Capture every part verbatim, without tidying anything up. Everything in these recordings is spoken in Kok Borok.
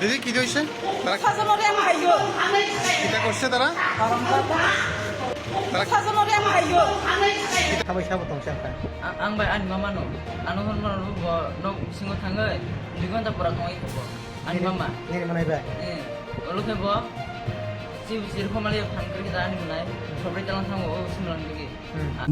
Didi, ki hoise? Tara Sajono rem haiyo. Kita korse tara? Tara Sajono rem haiyo. Kita sabai sabo tongsa kha. A-, ang bai ani mama no. Ano hwn mano bo no bisingo thangwi dui ghonta pura tongwi kho bo. Ani mama. Nini manai bai? Eh, olo khe bo. Si bisir khomali phan kri da ani manai. Sobri talang thango o simlang digi.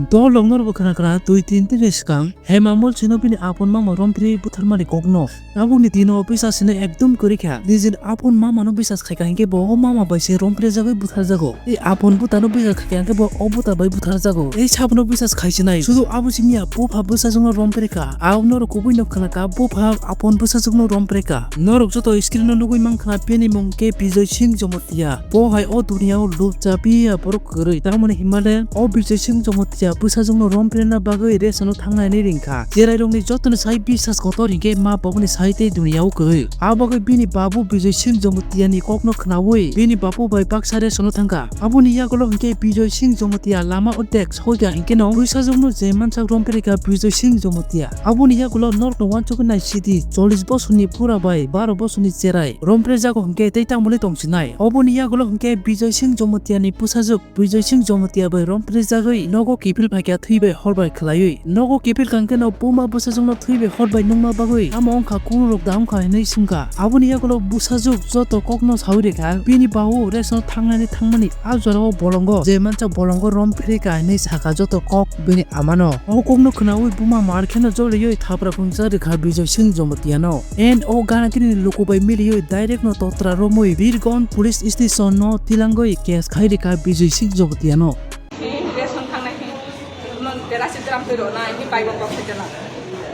Dolok norok bo khna khna twi tin tin ni swkang Hema Molswino bini apon mama romphri butharmani kokno. Tabukni dino bisasino ekdum kwrwi kha. Nijini apon mamano bisas khaikha hinkhe bo o mama bai se romphrijagwi butharjago. Tei apon butano bisas khaikha hinkhe bo o buta bai butharjago. Tei sabono bisas khaisinai. Sudu abo simiya bupha bwsajwkno romphri kha. Ang norok kubui no khna kha bupha apon bwsajwkno romphri kha. Norok joto screen o nugwi mankha bini mung khe Bijoy Singh Jamatia. Bo hai o duniya o lubcha piya borok kwrwi. Tamoni hinmale o Bijoy Singh Jamatia bwsajwkno romphirna bagwi resano thangnani ringkha. Cherairokni jotoni sai bisas kotor hinkhe ma babuni sai tei duniya o kwrwi. A bagwi bini babu Bijoy Singh Jamatiani kokno khnaui bini babu bai baksa resano thangkha. Aboni yagulo hinkhe Bijoy Singh Jamatia lama o dek soikha hinkheno bwsajwkno je mansak romphirikha Bijoy Singh Jamatia. Aboni yagulo norokno uansukwi naisidi chollish bosorni bura bai baro bosorni cherai romphirjago hinkhe tei tamoni tongsinai. Oboni yagulo hinkhe Bijoy Singh Jamatiani bwsajwk Bijoy Singh Jamatia bai romphrijagwi nogo kiphil phaikha thwi bai hor bai khwlaiwi. Nogo kiphil kangkheno buma bwsajwkno thwi bai hor bai nungma bagwi tamo wngkha, kungrok da wngkha hinwi swngkha. Aboni yagulo bwsajwk joto kokno saui rikha, bini babu resno thangnani thangmani a jorao bolongo je mansa bolongo romphirikha hinwi sakha joto kok bini amano. O kokno khwnaui buma mar kheno joliui thapra phungsa rikha Bijoy Singh Jamatiano. And o gana gini luku bai miliui direct no totra romui Birgon police station no tilangoi case khai rikha Bijoy Singh Jamatia no. Ration thangnai hi, mon terasi gram twi rona hi bai bo kok sai chala.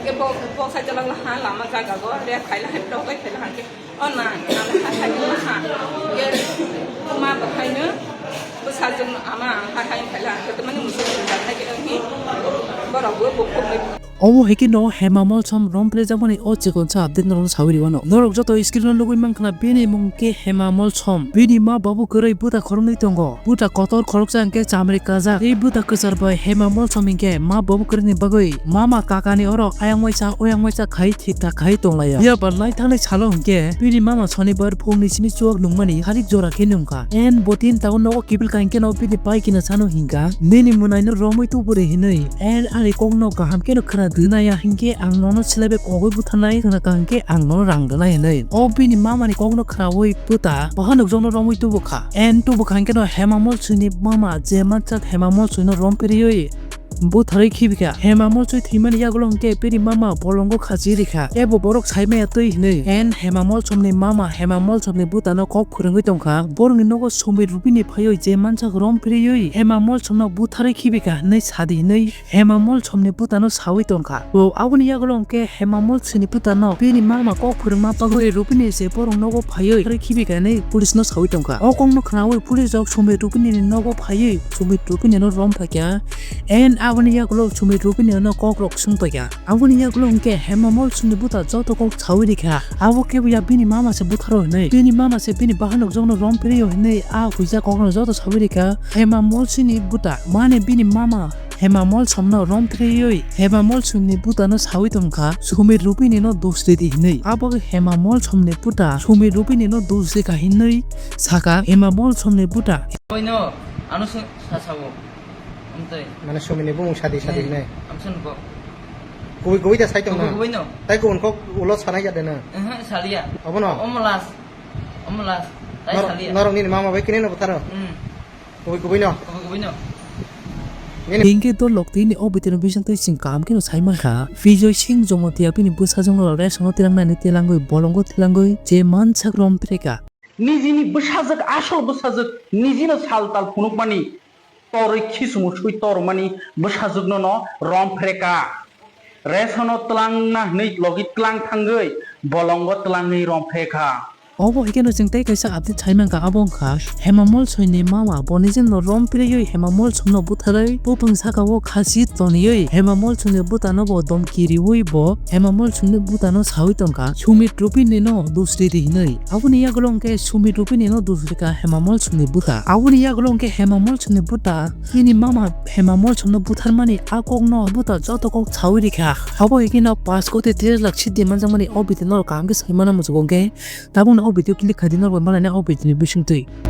Ke bo kok sai chala ha lama jaga go re khaila hai tok kai khaila ha ke. O na, ha ha ha ha. Ke ma ba khai no. Bo sajung ama ha ha khaila. Ke mani musu khai ke hi. Borok bo bo kok mai. Obo hai kheno Hema Molsom romphrejakmani o chikonsa update norokno saui rwano. Norok joto screen o nugui mankha bini mung khe Hema Molsom. Bini ma babu kwrwi buta khoroknwi tongo. Buta kotor khoroksa hwnkhe chamri kajak. Tei buta kwchar bai Hema Molsom hinkhe ma babu kwrwini bagwi mama kakani oro ayang waisa oyang waisa khai thik thak khai tonglaio. Phiya ba naithani salo hinkhe bini mama sonibar phungni simi chuak nungmani tharik jora khe nungkha. En botin tabuk nogo kiphil kainkhe no bini pai kina sano hinkha. Nini mwnaino romwi tuburi hinwi. En ani kokno kaham kheno khwna dwnaya hinkhe ang nono silaibai kogwi butharnai khwna kaham khe ang nono rang rwnai hinwi. O bini mamani kokno khwnaui buta boha nukjokno romwi tubukha. En tubukha hinkhe no Hema Molswini mama je mansak Hema Molswino romphiriyoi butharwi khibikha. Hema Molswi thwimani yagulo hinkhe bini mama bolongo khachi rikha. Ebo borok saimaya twi hinwi. En Hema Molsomni mama Hema Molsomni butano kok phwrwngwi tongkha. Borokni nogo Sumir Rupini phaiwi je mansak romphiriyoi Hema Molsomno butharwi khibikha hinwi sadi hinwi Hema Molsomni butano saui tongkha. Bo aboni yagulo hwnkhe Hema Molswini butano bini mama kok phwrwngma bagwi Rupini se borok nogo phaiwi butharwi khibikha hinwi police no saui tongkha. O kokno khwnaui police rok Sumir Rupinini nogo phaiwi Sumir Rupinino romphaikha. En aboni yagulo Sumir Rupinino kokrok swngtoikha. Aboni yagulo hwnkhe Hema Molsomni buta joto kok saui rikha. Abo kebo ya bini mama se butharo hinwi. Bini mama se bini bahanok jokno romphiriyo hinwi a huijak kokno joto saui rikha. Hema Molswini buta mane bini mama Hema Molsomno romphiriwi Hema Molsomni butano saui tongkha Sumir Rupinino dos ridi hinwi. Abo Hema Molsomni buta Sumir Rupinino dos rikha hinwi saka Hema Molsomni buta. Boino ano sa sao. Amtwi. Mane Sumirni bumung sadi sadi hinwi. Amsa nugo. Kubui kubui da sai tong na. Kubui kubui no. Tai kubun kok ulo sanai ya de na. Ehe, salia. Obo no? Omo last. Omo last. Tai salia. Norok nini mama bai kini no butaro. Hmm. Kubui kubui no. Kubui kubui no. Nini. Hingke to lok tini o bitino bising twi sing kam kino sai mankha. Bijoy Singh Jamatia bini bwsajwkno rok ration o tilangnani tilangwi bolongo tilangwi je mansak romphireka. Nijini bwsajwk, asol bwsajwk, nijino sal tal phunukmani, torwi khichungo swi tormani bwsajwkno no romphre ka. Resono twlangna hwnwi logi twlang thangwi bolongo twlangwi romphre ka. Obo hai kheno chwng tei kaisa update sai mankha, abo wngkha Hema Molswini mama bo nijino romphrewi Hema Molsomno butharwi buphang sakao khasi toniwi Hema Molswini bwtano bo domki riwi bo Hema Molswini bwtano sawi tongkha, Sumit Rupini no dusri di hinwi. Aboni yagulo hwnkhe Sumit Rupini no dusri kha Hema Molswini bwta. Aboni yagulo hwnkhe Hema Molswini bwta bini mama Hema Molsomno butharmani a kokno bwta joto kok sawi rikha. Abo hai kheno paanch koti tris lakh sidi manjakmani o bitino kaham khe sai mano muchungo hwnkhe tabukno O video click khai di norok bai malai nai o video ni bising twi.